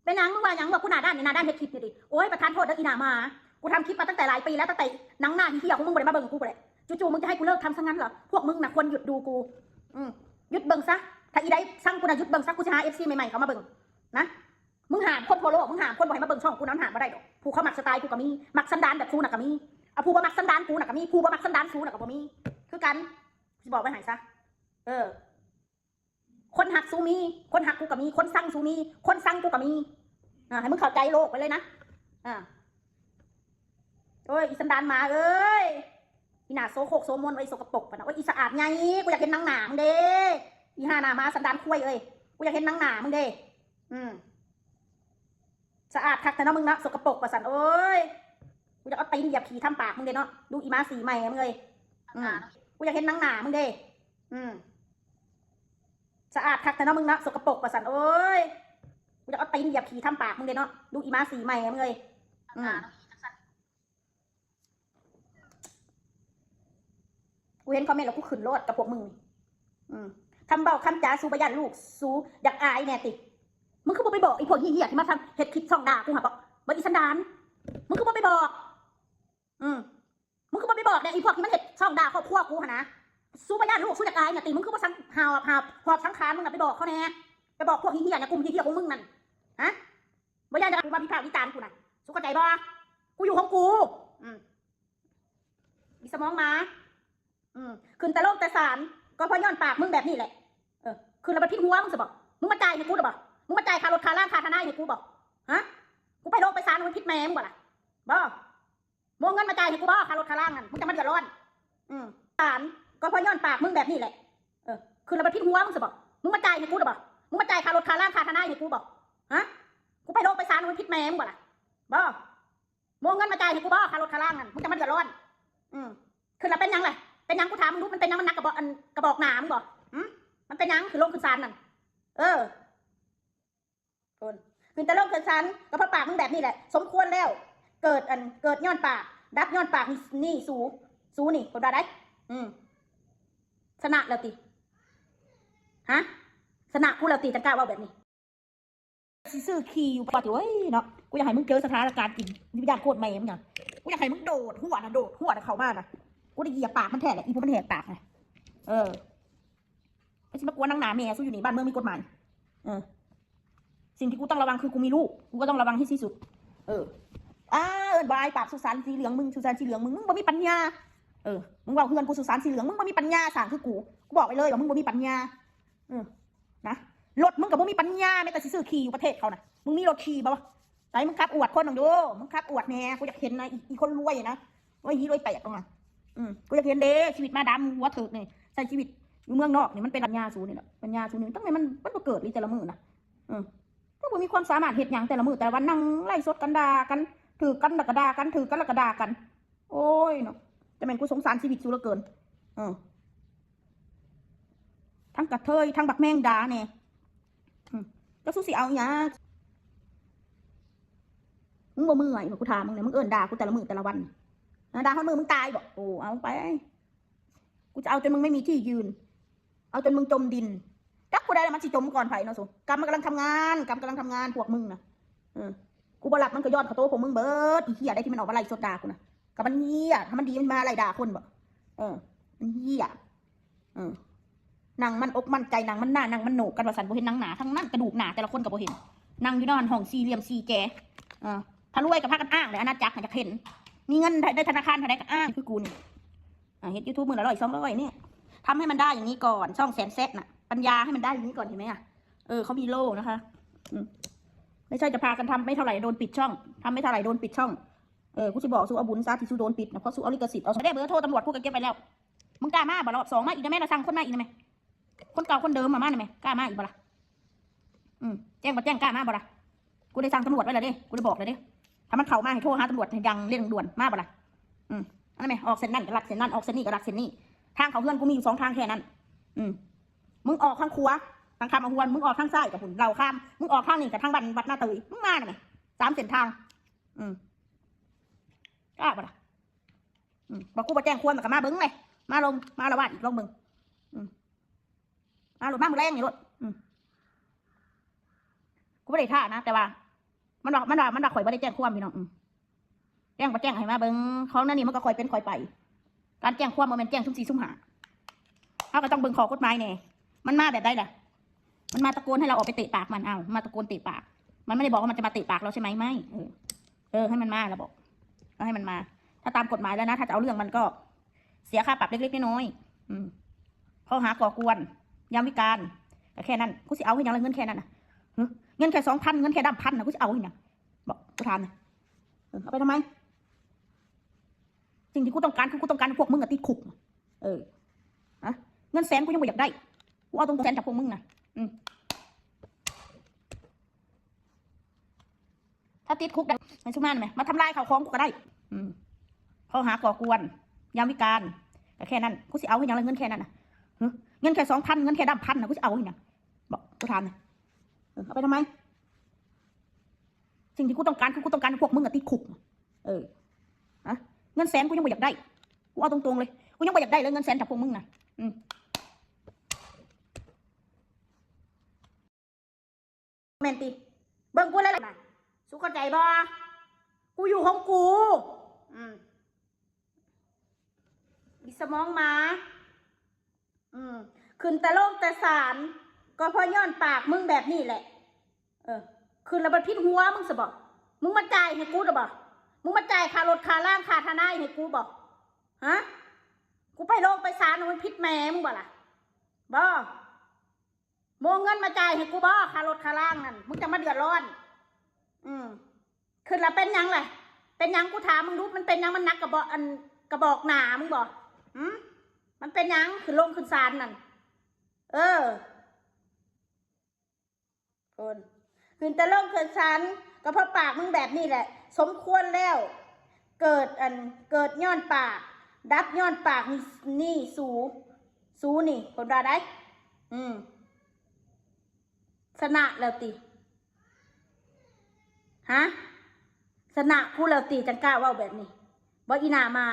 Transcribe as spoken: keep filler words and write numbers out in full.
เป็นหยัง มึงว่าหยัง ว่ากูหน้าด้านนี่ หน้าด้านเฮ็ดคลิปนี่ติ โอ้ย ประทานโทษเด้ออีหน้าหมา กูทำคลิปมาตั้งแต่หลายปีแล้ว ตั้งแต่หนังหน้าเหี้ยของมึงบ่ได้มาเบิ่งกูเลย จู่ๆ มึงจะให้กูเลิกทำซะงั้นเหรอ พวกมึงน่ะควรหยุดดูกู อืม หยุดเบิ่งซะ ถ้าอีใดซังกูน่ะ หยุดเบิ่งซะ กูสิหา เอฟซี ใหม่ๆ เขามาเบิ่งนะ มึงห้ามคนทั่วโลก มึงห้ามคนบ่ให้มาเบิ่งช่องกูนะ มันห้ามบ่ได้ดอก ผู้เขามักสไตล์กูก็มี มักสันดานแบบกูน่ะก็มี เอาผู้บ่มักสันดานกูน่ะก็มี ผู้บ่มักสันดานสูน่ะก็บ่มี คือกัน สิบอกไว้ให้ซะ เออ คนฮักสูมี คนฮักกูก็มี คนซังสูมี คนซังกูก็มี อ่า ให้มึงเข้าใจโลกไปเลยนะ อ่า โอ้ย อีสันดานหมาเอ้ย อีหน้าโสโครกโสมน ไอ้สกปรกปะนะ โอ้ย อีสะอาดไง กูอยากเห็นหนังหน้ามึงเด้ อีห่าหน้าหมาสันดานควายเอ้ย กูอยากเห็นหนังหน้ามึงเด้ อืม สะอาดคักแท้เนาะมึงเนาะ สกปรกว่าซั่น โอ้ย กูอยากเอาตีนเหยียบขี้ทำปากมึงเด้เนาะ ดูอีหมาสีใหม่มึงเอ้ย อืม กูอยากเห็นหนังหน้ามึงเด้ อืม สะอาดคักแท้เนาะมึงเนาะ สกปรกว่าซั่น โอ้ย กูอยากเอาตีนเหยียบขี้ทำปากมึงเด้เนาะ ดูอีหมาสีใหม่มึงเอ้ย อืม กูเห็นคอมเมนต์แล้วกูขึ้นโลดกับพวกมึงนี่ อืม คำเว้าคำจาสูบ่ย่านลูก สูอยากอายแน่ติ มึงคือบ่ไปบอกอีพวกเหี้ยๆที่มาทำเฮ็ดคลิปช่องด่ากูหาบ่ บ่อีสันดาน มึงคือบ่ไปบอก อืม มึงคือบ่ไปบอกเนี่ยอีพวกที่มันเฮ็ดช่องด่าครอบครัวกูหั่นนะ สูบ่ย่านลูก สูอยากอายแน่ติ มึงคือบ่สัง หอบ หอบ หอบสังขารมึงน่ะไปบอกเขาแน่ ไปบอกพวกเหี้ยๆเนี่ย กลุ่มเหี้ยๆของมึงนั่น ฮะ บ่ย่านจะกูมาวิพากษ์วิจารณ์กูน่ะ สูเข้าใจบ่ กูอยู่ของกู อืม อีสมองหมา อืม ขึ้นแต่โลกแต่ศาล ก็เพราะย้อนปากมึงแบบนี้แหละ เออ ขึ้นแล้วมันผิดหัวมึงสิบ่ มึงมาจ่ายให้กูหรือบ่ มึงมาจ่ายค่ารถค่าล่างค่าทนายให้กูบ่ ฮะ กูไปโลกไปศาลมันผิดแม่มึงบ่ล่ะ บ่ มึงเอาเงินมาจ่ายให้กูบ่ ค่ารถค่าล่างนั่น มึงจะมาเดือดร้อน อืม ศาล ก็เพราะย้อนปากมึงแบบนี้แหละ เออ ขึ้นแล้วมันผิดหัวมึงสิบ่ มึงมาจ่ายให้กูหรือบ่ มึงมาจ่ายค่ารถค่าล่างค่าทนายให้กูบ่ ฮะ กูไปโลกไปศาลมันผิดแม่มึงบ่ล่ะ บ่ มึงเอาเงินมาจ่ายให้กูบ่ ค่ารถค่าล่างนั่น มึงจะมาเดือดร้อน อืม ขึ้นแล้วเป็นหยังล่ะ เป็นหยังกูถามมึงดู มันเป็นหยัง มันหนักกระบอก อัน กระบอกหนามึงบ่ หืม มันเป็นหยัง คือลงขึ้นศาลนั่น เออ คน ขึ้นแต่ลงขึ้นศาล ก็เพราะปากมึงแบบนี้แหละ สมควรแล้ว เกิดอัน เกิดย้อนปาก ดับย้อนปากนี่ นี่สู สูนี่ คนว่าได้ อืม ชนะแล้วติ ฮะ ชนะกูแล้วติ จังกล้าเว้าแบบนี้ สิซื้อขี่อยู่ปะติ โอ้ยเนาะ กูอยากให้มึงเจอสถานการณ์จริง วิญญาณโคตรแม่มึงน่ะ กูอยากให้มึงโดดหัวนะ โดดหัวนะเข้ามานะ กูได้เหยียบปากมันแท้แหละ อีพวกมันแหกปากนะ เออ ไม่ใช่มากวนหนังหนาแม่สู้อยู่นี่ บ้านเมืองมีกฎหมาย เออ สิ่งที่กูต้องระวังคือกูมีลูก กูก็ต้องระวังให้ที่สุด เออ อ้า เอิ้นวายปากสุสานสีเหลืองมึง สุสานสีเหลืองมึง มึงบ่มีปัญญา เออ มึงเว้าเฮือนกูสุสานสีเหลือง มึงบ่มีปัญญาสร้างคือกู กูบอกไปเลยว่ามึงบ่มีปัญญา เออ นะ รถมึงก็บ่มีปัญญา แม้แต่สิซื้อขี่อยู่ประเทศเขานะ มึงมีรถขี่บ่วะ ไป มึงขับอวดคนหนึ่งดู มึงขับอวดแหน่ กูอยากเห็นนะ อี อีคนรวยนะ โอ้ย อีรวยแปดตรงนั้น อืม กูอยากเห็นเด้ ชีวิตมาดามหัวเถิกนี่ ใช้ชีวิตอยู่เมืองนอกนี่ มันเป็นปัญญาสูนี่แหละ ปัญญาสูนี่ ตั้งแต่มัน มันบ่เกิดเลยแต่ละมื้อนะ อืม ก็บ่มีความสามารถเฮ็ดหยังแต่ละมื้อแต่ละวัน นั่งไลฟ์สดกันด่ากัน ถืกกันแล้วก็ด่ากัน ถืกกันแล้วก็ด่ากัน โอ้ยเนาะ แต่แม่นกูสงสารชีวิตสูเหลือเกิน เออ ทั้งกระเทย ทั้งบักแมงดาแน่ อืม ก็สู้สิเอาอีหยัง มึงบ่เมื่อยบ่ กูถามมึงเนี่ย มึงเอิ้นด่ากูแต่ละมื้อแต่ละวัน นะ ด่าฮอดมื้อมึงตายบ่ โอ้ เอาไป กูจะเอาจนมึงไม่มีที่ยืน เอาจนมึงจมดิน จักผู้ใดล่ะมันสิจมก่อนไผเนาะสู กรรมมันกำลังทำงาน กรรมกำลังทำงาน พวกมึงนะ เออ กูบ่รับมันก็ย้อนเข้าโตพวกมึงเบิด อีเหี้ยใดที่มันออกมาไลฟ์สดด่ากูนะ ก็มันเหี้ย ถ้ามันดีมันมาไล่ด่าคนบ่ เออ มันเหี้ย เออ หนังมันอกมันใจ หนังมันหน้า หนังมันโหนกกันว่าซั่น บ่เห็นหนังหน้าทั้งนั้น กระดูกหน้าแต่ละคนก็บ่เห็น นั่งอยู่นอนห้องสี่เหลี่ยมสี่แจ เออ ถ้ารวยก็พากันอ้างเลย อาณาจักรน่ะอยากเห็น มีเงินได้ ได้ธนาคารเท่าใดก็อ้าง คือกูนี่ อ่ะ เฮ็ดยูทูบมื้อละร้อยสองร้อยเนี่ย ทำให้มันได้อย่างนี้ก่อน ช่องแสนแซดน่ะ ปัญญาให้มันได้อย่างนี้ก่อน เห็นไหมอ่ะ เออ เขามีโล่นะคะ อืม ไม่ใช่จะพากันทำไม่เท่าไหร่โดนปิดช่อง ทำไม่เท่าไหร่โดนปิดช่อง เออ กูสิบอกสูเอาบุญซะที่สูโดนปิดนะ เพราะสูเอาลิขสิทธิ์ เอา ไม่ได้เบอร์โทรตำรวจ กูก็เก็บไปแล้ว มึงกล้ามาบ่ รอบสองมาอีกนะแม่ เราสั่งคนมาอีกนะแม่ คนเก่าคนเดิมมา มาหน่อยแม่ กล้ามาอีกบ่ล่ะ อืม แจ้งบ่แจ้ง กล้ามาบ่ล่ะ กูได้สั่งตำรวจไว้แล้วเด้ กูได้บอกแล้วเด้ ถ้ามันเข้ามาให้โทรหาตำรวจให้ดังเร่งด่วน มาบ่ล่ะ อืม อันนั้นแม่ ออกเส้นนั่นก็ลัดเส้นนั่น ออกเส้นนี้ก็ลัดเส้นนี้ ทางเข้าเฮือนกูมีอยู่สองทางแค่นั้น อืม มึงออกทางขวา ทางคำเอาฮวน มึงออกทางซ้ายกับผุนเหล่าคาม มึงออกทางนี้กับทางบ้านวัดนาเตย มึงมาหน่อยแม่ สามเส้นทาง อืม กล้าบ่ล่ะ อืม บอกกูบ่แจ้งความก็มาเบิ่งเลย มาลง มาละวาดอีก ลองเบิ่ง อืม มาโลด มามื้อแลงนี่โลด อืม กูบ่ได้ท้านะ แต่ว่า มันว่ามันว่ามันว่าข่อยบ่ได้แจ้งความพี่น้อง อืม แจ้งบ่แจ้งให้มาเบิ่ง ของนั่นนี่มันก็ข่อยเป็นข่อยไป การแจ้งความบ่แม่นแจ้งซุ่มสี่ซุ่มห้า เฮาก็ต้องเบิ่งข้อกฎหมายแหน่ มันมาแบบใดล่ะ มันมาตะโกนให้เราออกไปเตะปากมัน อ้าว มาตะโกนเตะปาก มันไม่ได้บอกว่ามันจะมาเตะปากเราใช่ไหม ไม่ เออ เออ ให้มันมา เราบอก ก็ให้มันมา ถ้าตามกฎหมายแล้วนะ ถ้าจะเอาเรื่องมันก็ เสียค่าปรับเล็กๆน้อยๆ อืม ข้อหาก่อกวน ยามวิกาล ก็แค่นั้น กูสิเอาให้หยังละเงินแค่นั้นน่ะ หึ เงินแค่สองพัน เงินแค่ดำพันน่ะ กูสิเอาให้หยัง บอก กูถามน่ะ เออ เอาไปทำไม สิ่งที่กูต้องการคือกูต้องการให้พวกมึงอะติดคุก เออ อะ เงินแสนกูยังบ่อยากได้ กูเอาตรงๆ แสนจากพวกมึงน่ะ อืม ถ้าติดคุกได้ ให้ซุมมันแหม มาทำลายข้าวของกูก็ได้ อืม ข้อหาก่อกวน ยามวิกาล ก็แค่นั้น กูสิเอาให้หยังละเงินแค่นั้นน่ะ หึ เงินแค่สองพัน เงินแค่ดำพันน่ะ กูสิเอาให้หยัง บอก กูถามน่ะ เออ เอาไปทำไม สิ่งที่กูต้องการคือกูต้องการให้พวกมึงอะติดคุก เออ อะ เงินแสนกูยังบ่อยากได้ กูเอาตรงๆเลย กูยังบ่อยากได้เลยเงินแสนจากพวกมึงน่ะ อืม แม่นติ เบิ่งกูแล้วล่ะ สูเข้าใจบ่ กูอยู่ของกู อืม อีสมองหมา อืม ขึ้นแต่โลงแต่ศาล ก็เพราะย้อนปากมึงแบบนี้แหละ เออ ขึ้นแล้วมันผิดหัวมึงซะบ่ มึงมาจ่ายให้กูเด้อบ่ มึงมาจ่ายค่ารถค่าล่างค่าทนายให้กูบ่ ฮะ กูไปโลงไปศาลน่ะมันผิดแม่มึงบ่ล่ะ บ่ โมงเงินมาจ่ายให้กูบ่ ค่ารถค่าล่างนั่น มึงจะมาเดือดร้อน อืม ขึ้นแล้วเป็นหยังล่ะ เป็นหยังกูถามมึงดู มันเป็นหยัง มันหนักกระบอก อัน กระบอกหนามึงบ่ อืม มันเป็นหยัง ขึ้นโลงขึ้นศาลนั่น เออ คน ขึ้นแต่โลงขึ้นศาล ก็เพราะปากมึงแบบนี้แหละ สมควรแล้ว เกิดอัน เกิดย้อนปาก ดับย้อนปากนี่ นี่สู สูนี่ คนว่าได้ อืม ชนะแล้วติ ฮะ ชนะกูแล้วติ จังกล้าเว้าแบบนี้ บ่อีหน้าหมา